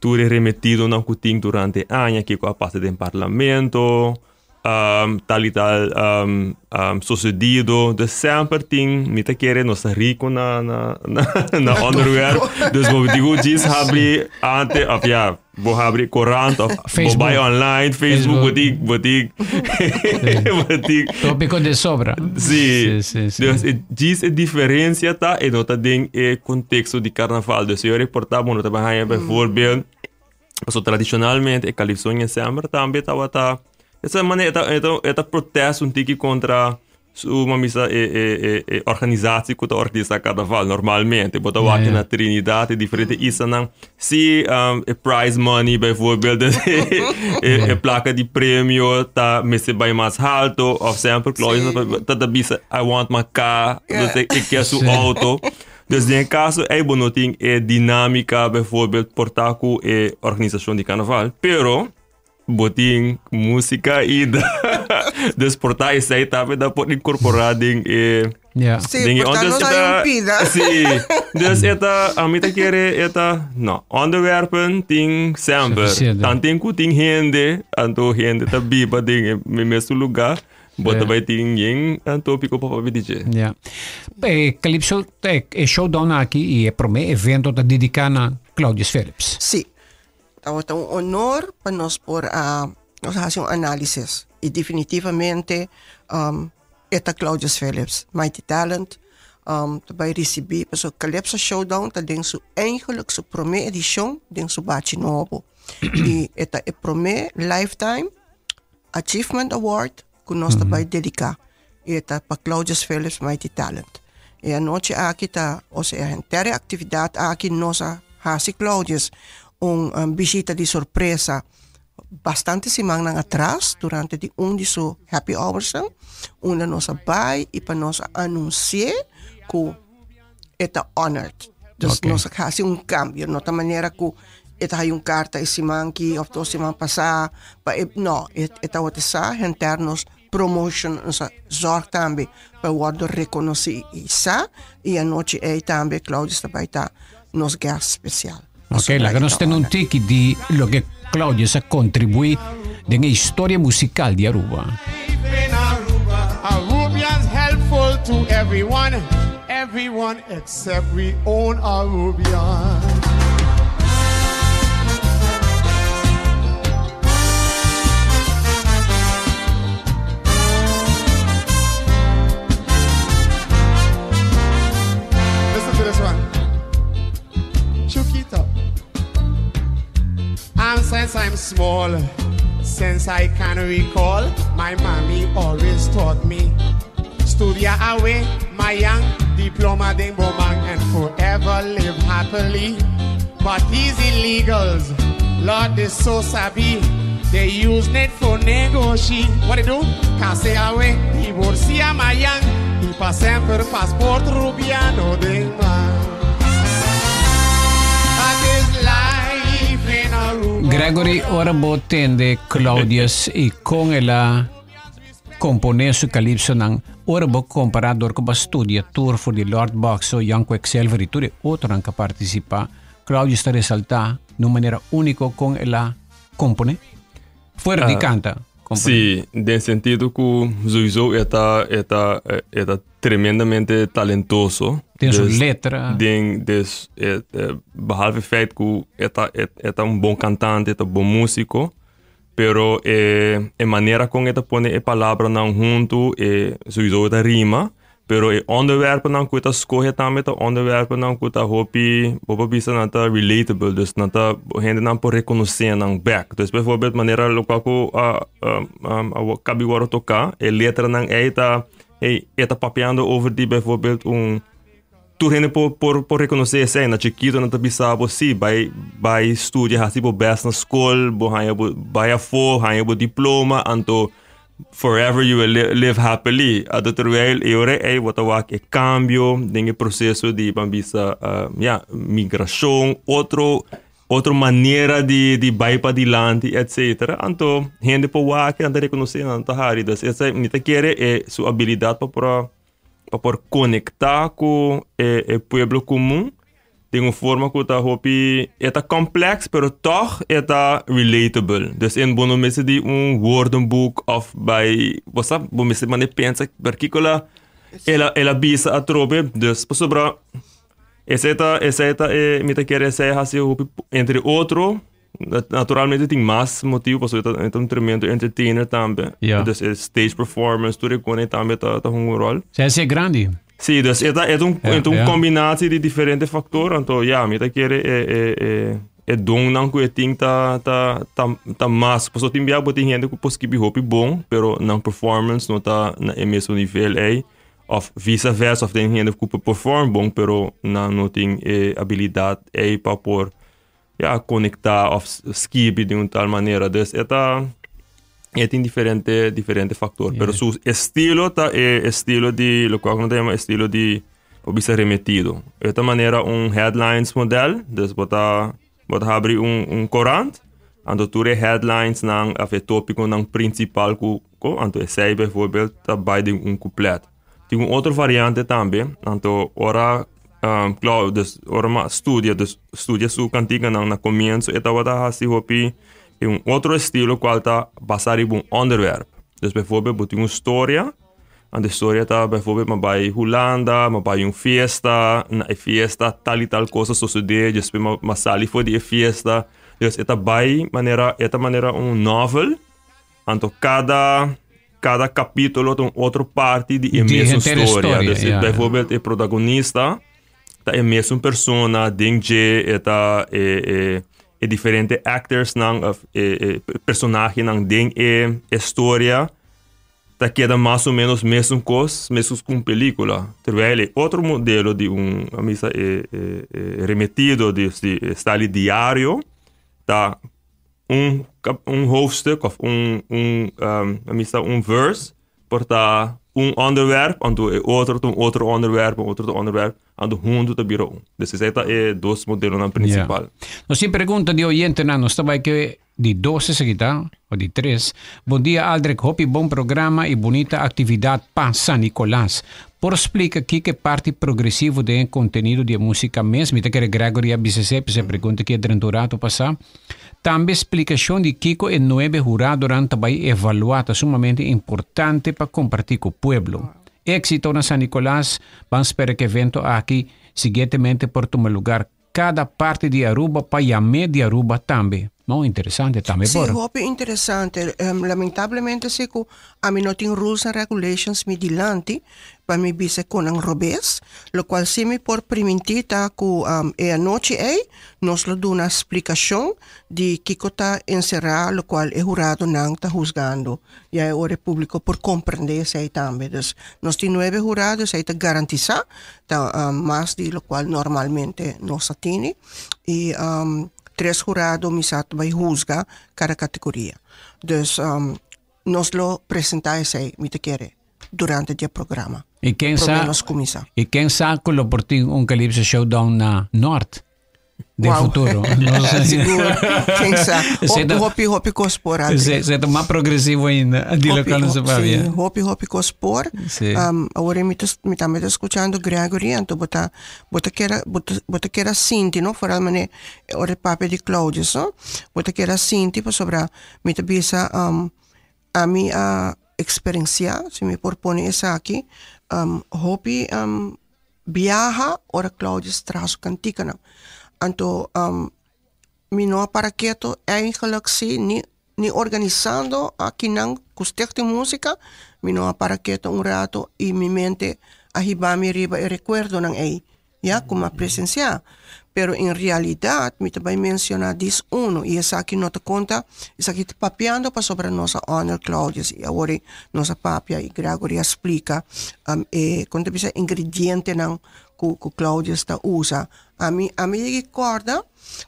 Speaker 3: tur e remetidonan ku tin durante aña, kiko a pasa den parlamento, um, tal y tal um, um, sucedido. Dus semper tin, mi ta kere nos ta rico na, na, na, na onderwerp. Dus bo digo djis habri ante, of ja, bo habri corant of bo
Speaker 1: Facebook.
Speaker 3: bai online, Facebook, bo
Speaker 1: Facebook.
Speaker 3: tin, bo tin, bo tin.
Speaker 1: Tópico de sobra.
Speaker 3: Sí.
Speaker 1: Sí, sí, sí.
Speaker 3: Dus e djis e diferencia ta e no ta den e contexto di carnaval. Dus si yo reporta bo no ta bai haña bijvoorbeeld, paso tradicionalmente e calypsonian semper tambe tabata esa manera e ta e ta e ta protest un tiki contra su mamisa e e e e organisatie cu ta organisa carnaval normalmente. Bo ta wak na Trinidad e diferente islanan si e prize money bijvoorbeeld e e placa di premio ta mester bay mas halto of semper Claudio ta ta bisa I want my car dus e kier su auto. Dus den e caso ey bo no tin e dinamica bijvoorbeeld por ta cu e organisacion di carnaval, pero bo tin musica y dus por ta esey tambe ta por incorpora den e
Speaker 2: Sí,
Speaker 3: den e
Speaker 2: por ta
Speaker 3: dus
Speaker 2: no
Speaker 3: e
Speaker 2: ta
Speaker 3: ta
Speaker 2: impida.
Speaker 3: Sí, dus e ta ami ta kere e ta no onderwerpen tin semper.
Speaker 1: Suficiente.
Speaker 3: Tanten cu tin hende, anto hende ta biba den e mesun lugar. Bo ta bai tin yen un tópiko pa papia di dje.
Speaker 1: Ja. E Calypso, e, e showdown aki i e promé evento ta dediká na Claudius Philips.
Speaker 2: Sí. Tabata un honor pa nos por a nos hasi un análisis i definitivamente um, e ta Claudius Philips, Mighty Talent, um, ta bai risibí, pasobra Calypso Showdown ta den su eigenlijk su promé edishon den su bachi nobo. I e ta e promé Lifetime Achievement Award ku nos ta bai dediká i e ta pa Claudius Philips Mighty Talent. E anochi aki ta, osea henter e aktividat aki nos a hasi Claudius un bishita di sorpresa bastante simannan atras durante di un di su happy hoursnan unda nos a bai i pa nos a anunsi'é ku. e ta honored. Dus
Speaker 1: Ok.
Speaker 2: nos a hasi un cambio, no ta manera cu e ta hay un carta e siman aki of dos siman pasa pa e, no, e, e ta sa henter nos promotion, nos a zorg tambe pa wordo reconoci y sa, y anochi ey tambe Claudius ta bay ta nos guest special.
Speaker 1: Ok, laga nos tende un tiki di loke Claudius a contribui den e historia musical di Aruba.
Speaker 10: Arubians helpful to everyone, everyone except we own Arubian. Listen to this one. Chukita. And since I'm small, since I can recall, my mommy always taught me. Studia away, my young diploma den bomang and forever live happily. But these illegals, Lord, they so sabi. They use it for negotiate. What they do? Case away, divorcia my young. Y pa sempre passport rubiano den man. That is life in Aruba.
Speaker 1: Gregory, ora bo tende Claudius y con el a compone su calypso nan, ora bo compara door cu bo a studia tur for di Lord Boxo, Young Quicksilver y tur e otronan cu a participa, Claudius ta resalta na un manera unico con el a compone. Fuera di canta, compone.
Speaker 3: Sí, den sentido cu sowieso e ta, e ta, e ta tremendamente talentoso.
Speaker 1: Den su
Speaker 3: Dus
Speaker 1: letra.
Speaker 3: Den, dus, e, e, behalve het feit cu e ta, e, e ta un bon cantante, e ta bon musico, pero e, e manera con e ta pone e palabranan hunto, e sowieso e ta rima, pero e onderwerpennan cu e ta scoge tambe ta onderwerpennan cu ta hopi, bo por bisa nan ta relatable, dus nan ta hendenan por reconoce nan bek. Dus bijvoorbeeld manera locual cu a, a, a, a cabi worde toca, e letranan ey ta, hey, e ta papiando over di bijvoorbeeld un tur hende por, por, por reconoce esey. Na chikito nan ta bisa bo si, bay, bay studia, haci bo best na school, bo haya bo, bay afo, haya bo diploma, anto forever you will live happily. Anto terwijl e ora ey bo ta wak e cambio den e proceso di ban bisa, ja, migracion, otro, otro manera di, di bay padilanti, et cetera. Anto hende por wak, nan ta reconoce, nan ta hari. Dus esey, mi ta kere e su habilidad pa por a, pa por conecta cu e, e pueblo comun den un forma cu ta hopi, e ta complex, pero toch e ta relatable. Dus in bo no mester di un woordenboek of bij, bo sa, bo mester mane pensa, per kico la, el a, el a bisa atrobe. Dus pasobra, esey ta, esey ta e, mi ta kere esey haci hopi, entre otro, naturalmente tin mas motivo, pasobra e ta un tremendo entertainer tambe. Dus e stage performance, tur e cone tambe ta hunga un rol.
Speaker 1: Zij is grandi.
Speaker 3: Sí, dus e ta, e ta un, e ta un combinatie di diferente factoren. Anto, ja, mi ta kere e, e, e, e donnan cu e tin ta, ta, ta, ta mas. Pasobra tin bia bo tin hende cu por skibi hopi bon, pero nan performance no ta na e mesun nivel ey. Of vice versa, of tin hende cu por perform bon, pero nan no tin e habilidad ey pa por, ja, conecta of skibi di un tal manera. Dus e ta, e tin diferente, diferente factor. Pero su estilo ta e estilo di, lo cual nos ta llama estilo di, bo bisa remetido. E ta manera un headlines model, dus bo ta, bo ta habri un, un corant, anto tur e headlines nan, of e topiconan principal cu, cu, anto esey bijvoorbeeld ta bay den un couplet. Tin un otro variante tambe, anto ora, Clau, dus ora ma studia, dus studia su canticanan na comienzo, e tabata haci hopi e un otro estilo cual ta basa riba un onderwerp. Dus bijvoorbeeld bo tin un storia, anto e storia ta bijvoorbeeld ma bay Hulanda, ma bay un fiesta, na e fiesta tal y tal cosa sucede, despues ma sali for di e fiesta. Dus e ta bay manera, e ta manera un novel, anto cada capítulo ta un otro parti di e
Speaker 1: Di
Speaker 3: mesun
Speaker 1: henter e
Speaker 3: storia.
Speaker 1: storia,
Speaker 3: Dus bijvoorbeeld e protagonista ta e mesun persona den dje, e ta e diferente actorsnan of e personahenan den e storia ta keda mas o menos mesun cos, mesun cu un pelicula. Terwijl e otro modelo di un, a misa e remetido di, di style diario ta un hoofdstuk of un, a misa un verse por ta un onderwerp, anto e otro ta un otro onderwerp, un otro ta onderwerp, anto huntu ta bira un. Dus esei ta e dos modelonan principal.
Speaker 1: Nos tin pregunta di oyentenan, nos ta bai ke di dos esaki ta, o di tres. Bon dia Aldrich, hopi bon programa y bunita actividad pa San Nicolas. Por splica kiko e parti progresivo den e contenido di e musica mes? Mi ta kere Gregory a bisa esei, p'esei e pregunta aki a drenta un rato pasa. Tambe splicacion di kiko e nuebe huradonan ta bai evalua ta sumamente importante pa comparti cu pueblo. Exito na San Nicolas, ban spera cu evento aki siguientemente por tuma lugar cada parti di Aruba pa yam'e di Aruba tambe. No, interesante tambe
Speaker 2: Sí,
Speaker 1: por.
Speaker 2: hopi interesante. Lamentablemente sí cu ami no tin rules and regulations mi dilanti pa mi bisa cu nan robes. Locual sí mi por priminti ta cu e anochi ey nos lo duna splicacion di kico ta encera locual e huradonan ta huzgando. Ya e ora e publico por comprende esey tambe. Dus nos tin nuebe hurado, esey ta garantisa ta mas di locual normalmente nos ta tini. Y tres hurado mi sa ta bay huzga cada categoria. Dus nos lo presenta esey, mi ta kere, durante di e programa.
Speaker 1: Y ken
Speaker 2: Prome
Speaker 1: sa,
Speaker 2: nos cuminsa.
Speaker 1: y ken sa cu lo por tin un Calypso Showdown na Noord den
Speaker 2: Wow.
Speaker 1: futuro. No sé.
Speaker 2: Sigur, ken sa.
Speaker 1: Esey
Speaker 2: Hopi,
Speaker 1: ta-
Speaker 2: hopi, hopi cos por, Adri.
Speaker 1: Esey, esey ta mas progresivo ainda di
Speaker 2: Hopi,
Speaker 1: locual nos a
Speaker 2: sí,
Speaker 1: papia.
Speaker 2: hopi, hopi cos por.
Speaker 1: Sí.
Speaker 2: Awor mi ta, mi tambe ta scuchando Gregory, anto bo ta, bo ta keda, bo ta, bo ta keda sinti, no? Foral mane ora e papia di Claudius, no? Bo ta keda sinti pasobra mi ta bisa, ami a experiencia, si mi por pone esaki, hopi biaha ora Claudius traha su kantikanan. Anto mi no a para keto eigenlijk si ni ni organisando akinan ku Stichting Musica, mi no a para keto un rato i mi mente a hiba mi riba e rekuerdonan ei. Ya ku mi a presensiá. Pero en realidat mi ta bai menshoná dis uno i esaki no ta konta, esaki ta papiando pasobra nos a honor Claudius i awor ei nos a papia i Gregory a splika e kon ta bisa ingredientenan ku ku Claudius ta usa. Ami ami yegi kòrda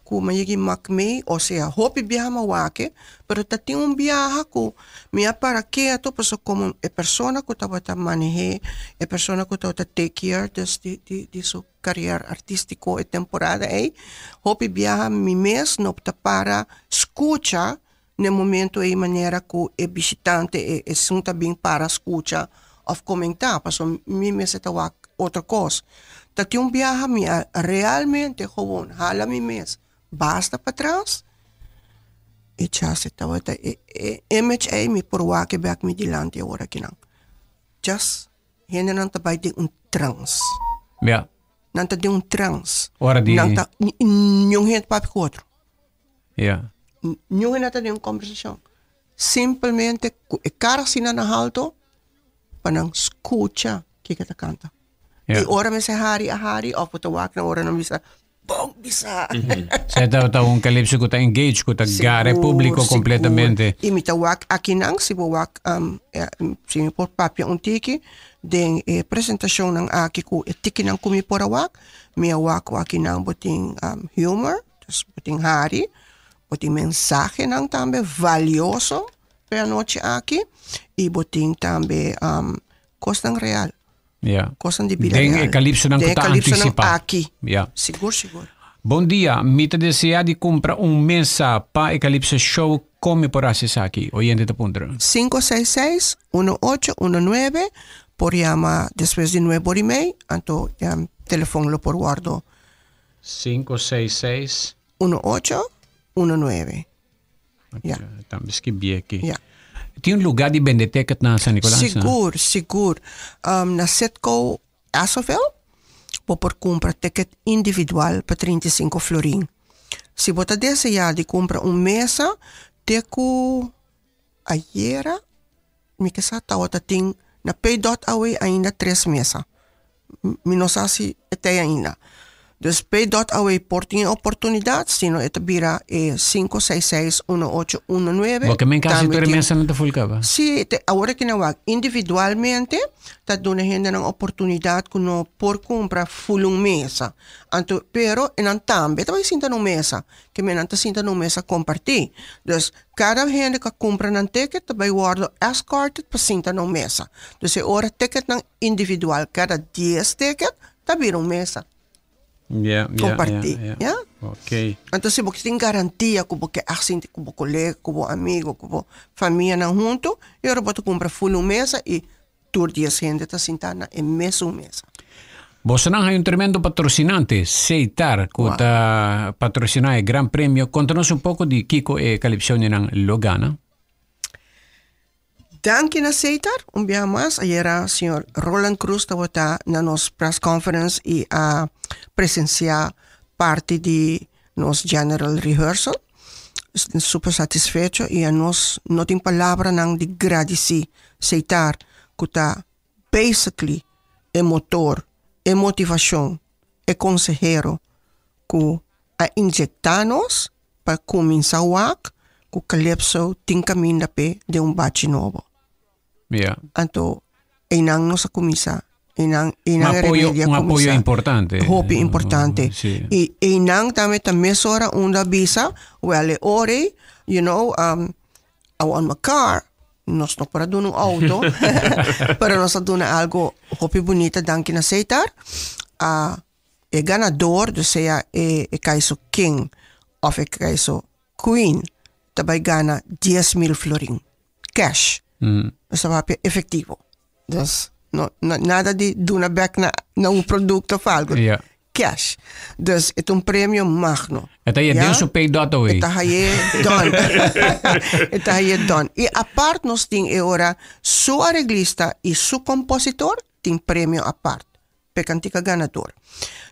Speaker 2: ku mi a yegi mak mei osea hopi biaha mi a wak e pero ta tin un biaha ku mi a para ketu pasobra komo e persona ku tabata maneh'é e persona ku tabata take care des di di di su karier artístiko e temporada ei hopi biaha mi mes no ta para skucha na e momento ei manera ku e bishitante e esun ta bin para skucha òf komentá pasobra mi mester ta wak otro kos. Ta tin un biaha mi a realmente gewoon hala mi mes basta patras e chase tabata e e image ei mi por wak e bek mi dilanti awor akinan. Just hendenan ta bai den un trans.
Speaker 1: Ja.
Speaker 2: Nan ta den un trans.
Speaker 1: Ora di.
Speaker 2: Nan ta niun hende papia ku otro.
Speaker 1: Ja.
Speaker 2: Niun hende ta den un kombersashon. Simpelmente ku e kara asina na halto pa nan skucha kiko ta kanta.
Speaker 1: Ja.
Speaker 2: I ora mester hari a hari òf bo ta wak nan ora nan bisa bon bisa.
Speaker 1: Sa ta ta un calypso ku ta engage, ku ta gara e
Speaker 2: Sigur,
Speaker 1: público
Speaker 2: sigur.
Speaker 1: completamente.
Speaker 2: I mi ta wak akinan si bo wak si mi por papia un tiki den e presentashonnan aki ku e tikinan ku mi por a wak, mi a wak ku akinan bo tin humor, dus bo tin hari, bo tin mensahenan tambe valioso pa e anochi aki i bo tin tambe kosnan real.
Speaker 1: Ja.
Speaker 2: Kosnan di bida
Speaker 1: Den
Speaker 2: real.
Speaker 1: e calypsonan ku
Speaker 2: Den e
Speaker 1: ta
Speaker 2: calypsonan
Speaker 1: antisipá.
Speaker 2: aki.
Speaker 1: Ja.
Speaker 2: Sigur, sigur.
Speaker 1: Bon dia, mi ta desea di kumpra un mesa pa e Calypso Show, kon mi por hasi esaki? Oyente ta puntra.
Speaker 2: 566 1819 por yama despues di nuebe ora y mei, anto telefon lo por wordo.
Speaker 1: 566.
Speaker 2: 1819. Ja.
Speaker 1: Tambe skibí aki.
Speaker 2: Ja.
Speaker 1: Tin un lugá di bende ticket na San Nicolas?
Speaker 2: Sigur, sigur. Um, na Citgo Asoville bo por kumpra ticket individual pa 35 florin. Si bo ta deseá di kumpra un mesa, te ku ayera mi ke sa tawata tin na Pay dot awe ainda tres mesa. Mi no sa si e tei ainda. Dus pay.away por tin oportunidad, sino e ta bira e 566-1819.
Speaker 1: Bo ke men kasi tur e mesanan ta full kaba?
Speaker 2: Sí, te, awor aki nan wak individualmente ta duna hendenan oportunidad ku no por kumpra full un mesa. Anto, pero e nan tambe ta bai sinta na un mesa, ke men nan ta sinta na un mesa kompartí. Dus kada hende ku a kumpra nan ticket ta bai wòrdu escorted pa sinta na un mesa. Dus e ora ticketnan individual, kada dies ticket ta bira un mesa.
Speaker 1: Yeah, yeah,
Speaker 2: Compartí,
Speaker 1: yeah,
Speaker 2: yeah.
Speaker 1: Ok.
Speaker 2: Anto si bo tin garantia ku bo ke echt sinti ku bo kolega, ku bo amigo, ku bo famianan huntu, e ora bo ta kumpra full un mesa i tur dies hende ta sintá na e mesun mesa.
Speaker 1: Bosonan hay un tremendo patrocinante, Seitar, ku
Speaker 2: Wow.
Speaker 1: ta patrociná e Gran Premio. Konta nos un poko di kiko e Calypsonianan lo gana.
Speaker 2: Danki na Seitar, un biaha mas. Ayera señor Roland Cruz tabata na nos press conference y a presencia parti di nos general rehearsal. Super satisfecho y a nos no tin palabranan di gradici Seitar cu ta basically e motor, e motivacion, e consehero cu a inyecta nos pa cuminsa wak cu Calypso tin caminda p'e den un bachi nobo.
Speaker 1: Ja.
Speaker 2: Anto einan nos a cuminsa, einan
Speaker 1: Un
Speaker 2: einan e
Speaker 1: apoyo,
Speaker 2: remedio a
Speaker 1: un apoyo
Speaker 2: cuminsa.
Speaker 1: importante.
Speaker 2: Hopi importante.
Speaker 1: Sí.
Speaker 2: Y einan tambe ta mesora unda a bisa, wel e ora ei, you know, um, I want my car. Nos no por a duna un auto, pero nos a duna algo hopi bunita danki na Seitar. A e ganador, dus sea e, e kaiso king of e kaiso queen, ta bai gana 10.000 florin. Cash. Nos ta papia efectivo. Dus no, no, nada di duna bek na, na un producto of algo.
Speaker 1: Ja.
Speaker 2: Cash. Dus het un premio magno.
Speaker 1: E ta je
Speaker 2: Ja?
Speaker 1: den su pay dot away.
Speaker 2: E ta haye done. E ta haye done. Y apart nos tin e ora su arreglista y su compositor tin premio apart. P'e cantica ganador.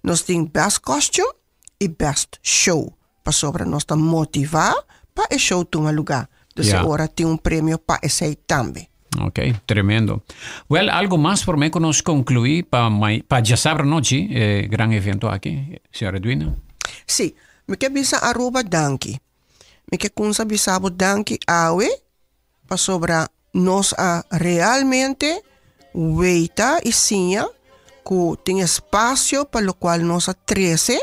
Speaker 2: Nos tin best costume y best show. Pasobra nos ta motiva pa e show tuma lugar. Dus
Speaker 1: Ja.
Speaker 2: e ora tin un premio pa esey tambe.
Speaker 1: Ok, tremendo. Wel, algo mas prome cu nos conclui pa, pa djasabra nochi, e gran evento aki, señora Edwina?
Speaker 2: Sí, mi ke bisa Aruba danki. Mi ke cunsa bisa bo danki awe pasobra nos a realmente weita y siña cu tin espacio pa locual nos a trece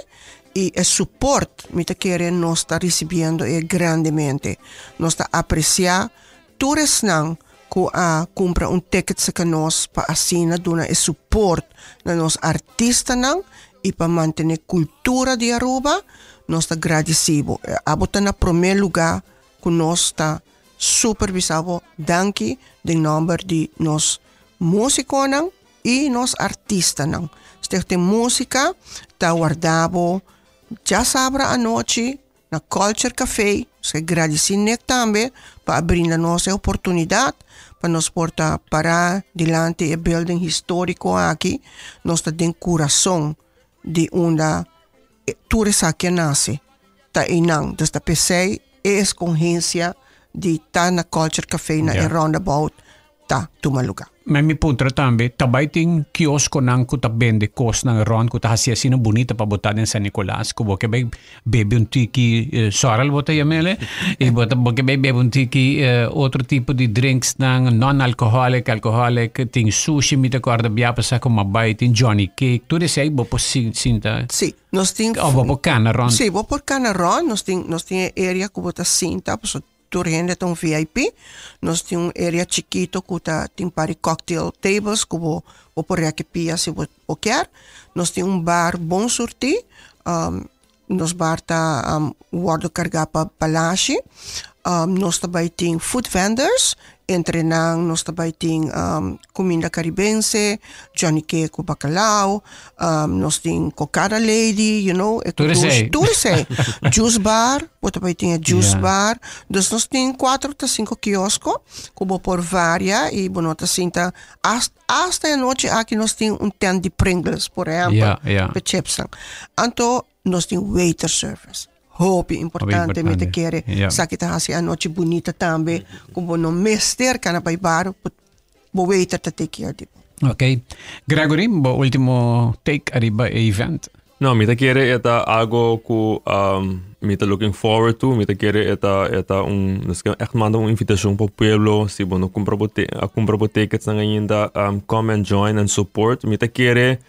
Speaker 2: y e support mi ta kere nos ta ricibiendo e grandemente. Nos ta aprecia tur esnan cu a cumpra un ticket cerca nos pa asina duna e support na nos artistanan y pa mantene cultura di Aruba, nos ta gradici bo. Abo ta na prome lugar cu nos ta super bisa bo danki den nomber di nos musiconan y nos artistanan. Stichting Musica ta warda bo djasabra anochi na Culture Café. Nos ke gradici Nick tambe pa a brinda nos e oportunidad pa nos por ta para dilanti e building historico aki. Nos ta den curason di unda tur esaki a nace. Ta einan. Dus ta p'esei e escogencia di ta na Culture Café na e roundabout ta tuma luga.
Speaker 1: Ma mi puntra tambe, ta bai tin kioskonan ku ta bende kosnan rònt ku ta hasi asina bunita pa bo ta den San Nicolas ku bo ke bai bebe un tiki sorrel bo ta yam'el i bo ta bo ke bai bebe un tiki otro tipo di drinksnan non alcoholic, alcoholic, tin sushi mi ta kòrda bia pasá ku mi a bai tin johnny cake tur esei bo por sinta
Speaker 2: Sí, nos tin
Speaker 1: òf bo por kana rònt.
Speaker 2: Sí, bo por kana rònt, nos tin nos tin e area ku bo ta sinta pasobra Tur hende ta un VIP. Nos tin un area chikito ku ta tin par di cocktail tables ku bo bo por rèk e pia si bo bo kier. Nos tin un bar bon surtí. Nos bar ta wòrdu kargá pa Balashi. Nos ta bai tin food vendors. Entre nan nos ta bai tin kuminda karibense, Johnny Cake ku bakalau, nos tin Cocada Lady, you know, e
Speaker 1: Tur esei.
Speaker 2: Tur esei. Juice bar, bo ta bai tin e juice
Speaker 1: Yeah.
Speaker 2: bar. Dus nos tin kuater ta sinku kiosko ku bo por varia i bo no ta sinta hasta hasta e anochi aki nos tin un tent di Pringles, por ehèmpel,
Speaker 1: Yeah, yeah.
Speaker 2: pe chipsnan. Anto nos tin waiter service. Hopi importante, mi ta kere.
Speaker 1: Yeah.
Speaker 2: Esaki ta hasi anochi bunita tambe, ku bo no mester kana bai bar, bo waiter ta take care di bo.
Speaker 1: Ok. Gregory, bo ultimo take ariba e event.
Speaker 3: No, mi ta kere e ta algo ku mi ta looking forward to. Mi ta kere e ta e ta un nos ke echt manda un invitashon pa pueblo. Si bo no kumpra bo a kumpra bo ticketsnan ainda, come and join and support. Mi ta kere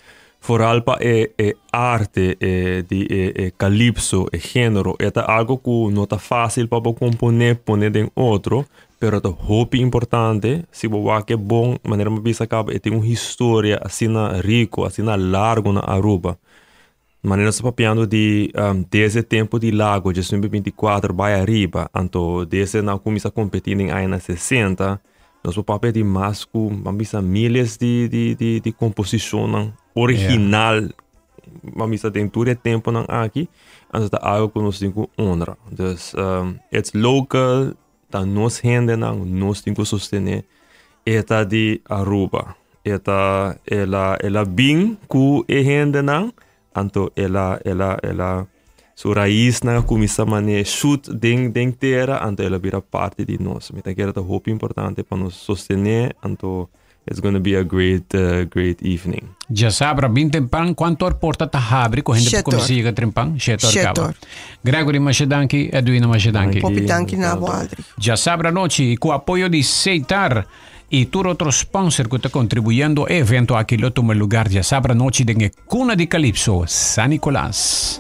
Speaker 3: vooral pa e e arte e di e e calypso, e genero. E ta algo ku no ta fácil pa bo komponé pone den otro, pero ta hopi importante. Si bo wak e bon, manera mi bisa kaba, e tin un historia asina rico, asina largo na Aruba. Manera nos ta papiando di desde tempo di Lago, 1924 bai ariba, anto desde nan a cuminsa competi den añanan 60, nos por papia di mas cu, ban bisa, miles di di di di composicionnan original, ban bisa den tur e temponan aki, anto ta algo cu nos tin cu honra. Dus it's local, Ta nos hendenan, nos tin ku sostené. E ta di Aruba. E ta, el a, el a bin ku e hendenan, anto el a, el a, el a, su raisnan a kuminsá manera shut den, den tera, anto el a bira parti di nos. Mi ta kere ta hopi importante pa nos sostené, anto It's gonna be a great, great evening.
Speaker 1: Djasabra bin tempan, cuanto or porta ta habri cu hende por cuminsa yega trempan? Shete or caba. Gregory masha danki, Edwina masha danki.
Speaker 2: Hopi danki na bo Aldrich.
Speaker 1: Djasabra nochi cu apoyo di Seitar y tur otro sponsor cu ta contribuyendo e evento aki lo tuma lugar djasabra nochi den e Cuna di Calypso, San Nicolas.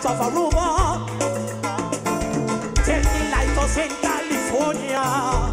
Speaker 11: Of Aruba. Tell me light us in California.